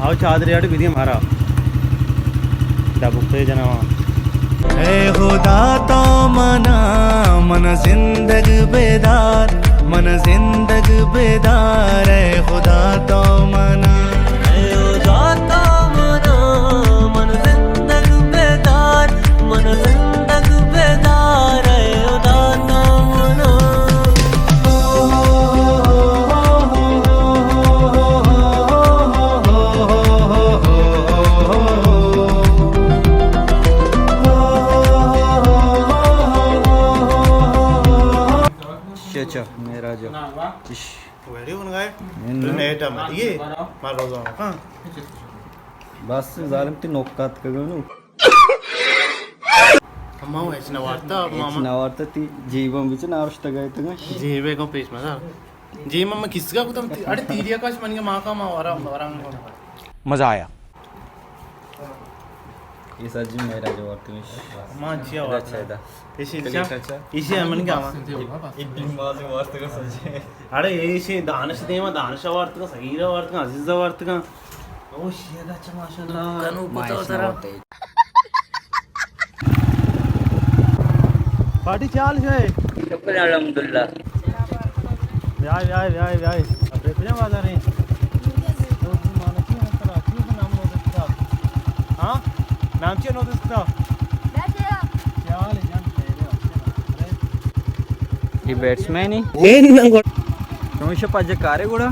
آؤ چادرے اڑ بدی مارا۔ دبوکے جناواں۔ اے خدا تو منا، من زندگ بدار، من زندگ بدار، اے خدا تو منا۔ اے خدا تو منا، من زندگ بدار، من زندگ بدار، اے خدا تو منا۔ چچا میرا جو۔ ویڈیو بن گئے۔ نیٹ ہم ہے۔ مار روزانہ کہاں؟ بس ظالم تی نوکات کگنو۔ ہما ہوں ہچ نہ وارتا، ہچ ماما۔ نہ وارتا، تی جیباں بچ نہ آرشتگ اتگاں۔ جیبے کو پیش مزا۔ جیب ما کس کا کتم تی، اڑے تیریا کاش من کے ماں کا ماں ورا، ورا۔ مزہ آیا۔ یہ سجی میرا جو وارتا۔ ماں چیا وارتا۔ اچھا، ادا۔ ایشی چلے، اچھا۔ ایشی من کے ماں۔ ایک دن بعد وارتا سجی۔ اڑے ایشی دانش دیما، دانش وارتا، صغیر وارتا، عزیز وارتا۔ او شیدا چ ماشاءاللہ۔ کنو کتا ترا۔ پارٹی چال شے۔ شکر الحمدللہ۔ بیائے، بیائے، بیائے، بیائے۔ اب کجا بازار ہیں؟ ہاں؟ نام چی ہے نودس کتا؟ چال جان۔ یہ بیٹسمین ہی۔ تم اسے پاجے کارے گڑا؟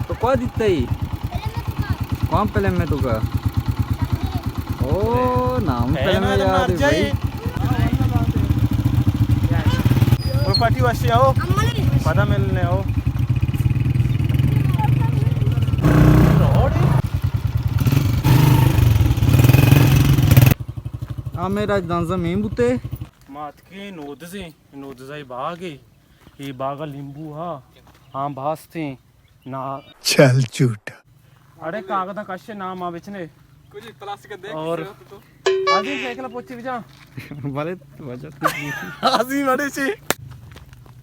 تو کوا دیتا ہی؟ کون فلم میں تو کا؟ او، نام فلم میں یاد ہے بھائی۔ اور پارٹی واشی آؤ۔ پتا ملنے آؤ۔ ہاں، میرا دانزا مین بوتے۔ ما اتکیں نودزیں، نودزائی باغے۔ اے باغا لیمبو ہا، آم باستیں۔ نا۔ چل جھوٹا۔ اڑے کاغذاں کشے نام آ بچنے۔ کجی پلاسٹک دیکھ اور سے تو۔ عظیم سائیکل پوچی بجا۔ بلے وجہ تو۔ عظیم اڑے چی۔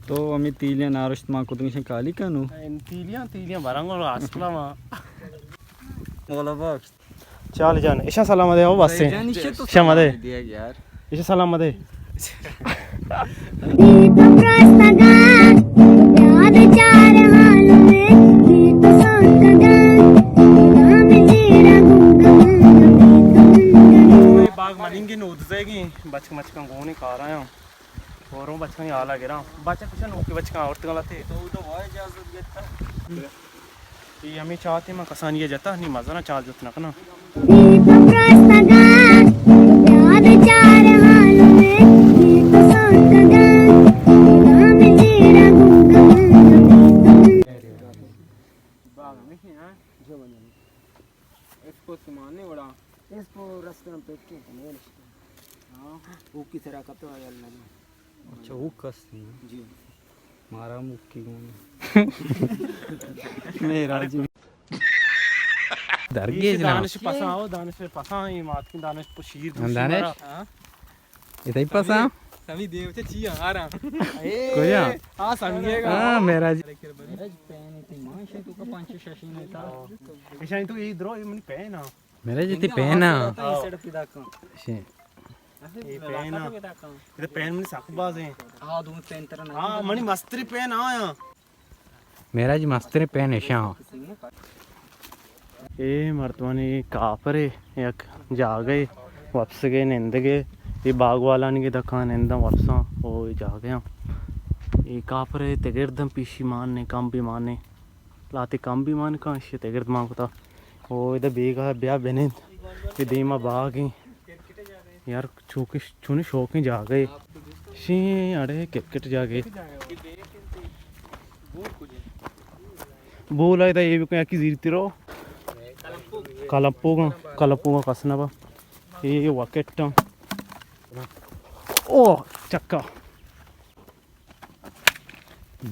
تو ہمیں تیلیاں نارشت ما کتنی شن کالی کنو۔ ان تیلیاں، تیلیاں برنگ اور آسکلا ما۔ مولا بخش۔ چال جان، ایشاں سلام دے، او بس۔ بھائی جان، ایشاں تو شما دے۔ سلام دے یار۔ ایشاں سلام دے۔ اے باغ مننگے نودزے گی، بچک مچکاں گونے کار آیاں۔ اور بچکاں حالا گراں۔ بچک کچھ نوکی بچکاں آورتگاں لتے۔ تو تو وہ اجازت دیتا۔ اے ہمے چاتے ما کسانی ء جتا، نی مزنا چال جت نہ کناں۔ باغ ہمیشی ہیں۔ جو بنجن۔ اس کو سمانے وڑا۔ اس کو رستن پیٹ کے کنیل۔ ہاں، وہ کی طرح کتو ہے اللہ۔ اچھا، وہ کس نہیں۔ جی۔ مارا مکی گون۔ میرا جی۔ درگیج نہ۔ دانش پسا ہو، دانش پسا، یہ مات کی دانش پشیر دوشی دانش؟ مارا۔ ہاں۔ یہ تئی پسا؟ سمی دیو چے چی آرا۔ کجا؟ ہاں، سمی گا۔ ہاں، میرا جی۔ میرا جی پین تھی، ماشے تو کا پانچ شش نہیں تھا۔ ایشانی تو یہ درو، یہ منی پین آ۔ میرا جی تئی پین آ۔ شے۔ اے پین آ۔ اے پین منی سک باز ہیں۔ ہاں، دو پین ترا نہ۔ ہاں، منی مستری پین آیا۔ میرا جی مستری پین ایشاں۔ اے مردمانی کافرے یک جاگہے وپسگے نندگے۔ اے باغ والانی کے دکان ننداں وپساں۔ او اے جاگہے ہم۔ اے کافرے تگردم پیشی مان نے، کم بھی مان نے۔ لاتے کم بھی مان کاں، اشی تگرد مان کتا۔ او ادا بیگا بیا بنند۔ اے دیما باغ ہیں۔ یار چوکش، چونی شوقیں جاگہے۔ شی اڑے کرکٹ جاگہے۔ بول آئے دا یہ بھی کوئی اکی زیرتی رو۔ کلمپوگا، کلمپوگا کسنا با۔ یہ وکٹ۔ او چکا۔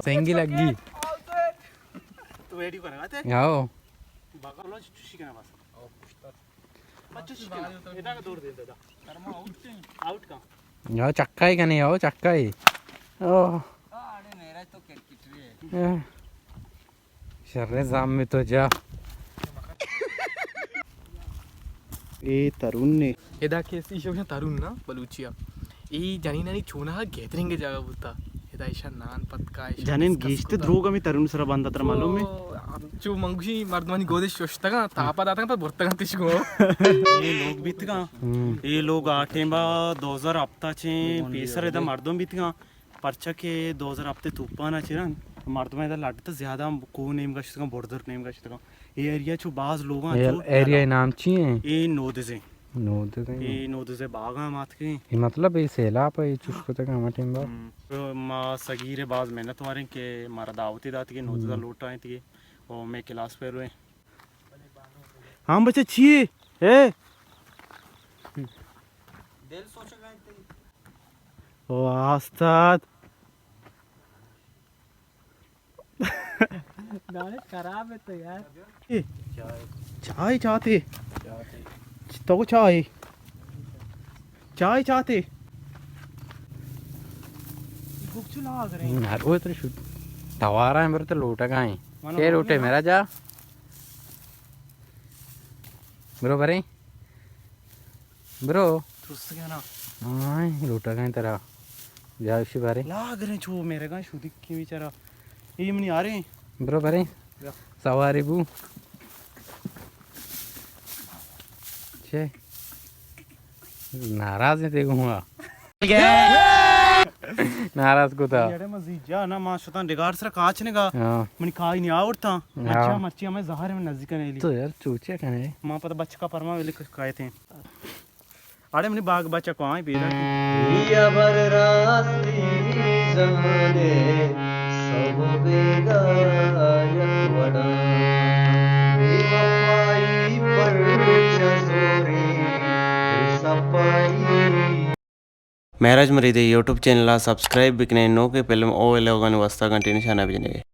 سنگی لگی۔ تو ویڈیو کرنا تے؟ آؤ۔ بغل چوشی کنا بس۔ بچو چوشی کنا۔ ادا کا دور دے دادا۔ آؤٹ کا۔ یا چکا ہی کنے، آؤ چکا ہی۔ او۔ اڑے میرا تو کرکٹ رے۔ اے۔ شر زام میں تو جا۔ اے ترون نے۔ ادا کہ ایشی شوشن ترون نا بلوچیا۔ اے جنینانی چونہا گیدرنگ جاگہ بوتا۔ ادا ایشان نان پتکا، ایشان جنین ڈسکس گیشتر کتا۔ دروگ ہمیں ترون سرا بند اتر معلوم ہے۔ او، چو منگوشی مردمانی گودش ششتگاں، تاپا داتگاں، پر برتگاں تشگو۔ اے لوگ بیتگاں۔ ہم۔ اے لوگ آ ٹیما دو ہزار ہپتا چیں پیسر ادا مردم بیتگاں۔ پرچا کہ دو ہزار ہپت ء توپان ء چہ رند مردماں ادا لڈ ات، زیادہ ہم کوہ نیمگا شتگاں، بردر نیمگا شتگاں۔ اے ایریا چو باز لوگاں اے چو ایریا نام چی ہیں؟ اے نودزیں۔ نودزیں۔ اے نودزے باغاں ہم آتکیں۔ اے مطلب اے سیلاپ ء اے چوش کتگ ہما ٹیم با۔ ہم۔ ما سگیر ء باز محنت واریں کہ مارا دعوتے داتگیں، نودزا ہم۔ لوٹائیں تگے او میں کلاس پیرویں۔ ہاں بچہ چی ہے؟ اے؟ او استاد۔ گاڑی خراب ہے تو یار۔ اے، چائے چاہتے؟ تو چائے؟ چائے چاہتے؟ نہ، وہ تو شد-، توارا ہیں، برو تو لوٹا کہیں۔ چھ لوٹے میرا جا۔ برو برے۔ برو۔ ترس گیا نا۔ ہاں، لوٹا گئے ترا۔ جا اشی بارے۔ لاگ رہے چو میرے گا شودی کی بیچارہ۔ اے منی آ رہے ہیں۔ برو بارے۔ بیا۔ سواری بو۔ چے؟ ناراض ہیں تیگو ہوا۔ ناراض کو تھا۔ یڑے مزید جا نا، ما شتاں ڈگار سر کاچ نگا۔ ہاں۔ منی کائی نہیں آورتا۔ ہاں۔ مرچی، مرچی ہمیں زہر میں نزدیک نہیں لی۔ تو یار چوچے کنے۔ ما پتہ بچ کا پرما ویلے کائے تھے۔ اڑے منی باغ بچکو آئیں پیدا کی۔ مہراج مرید ء یوٹیوب چینل ء سبسکرائب بکنیں، نوکیں فلم او ویلاگانی واسطہ گھنٹی نشانہ بجنگے۔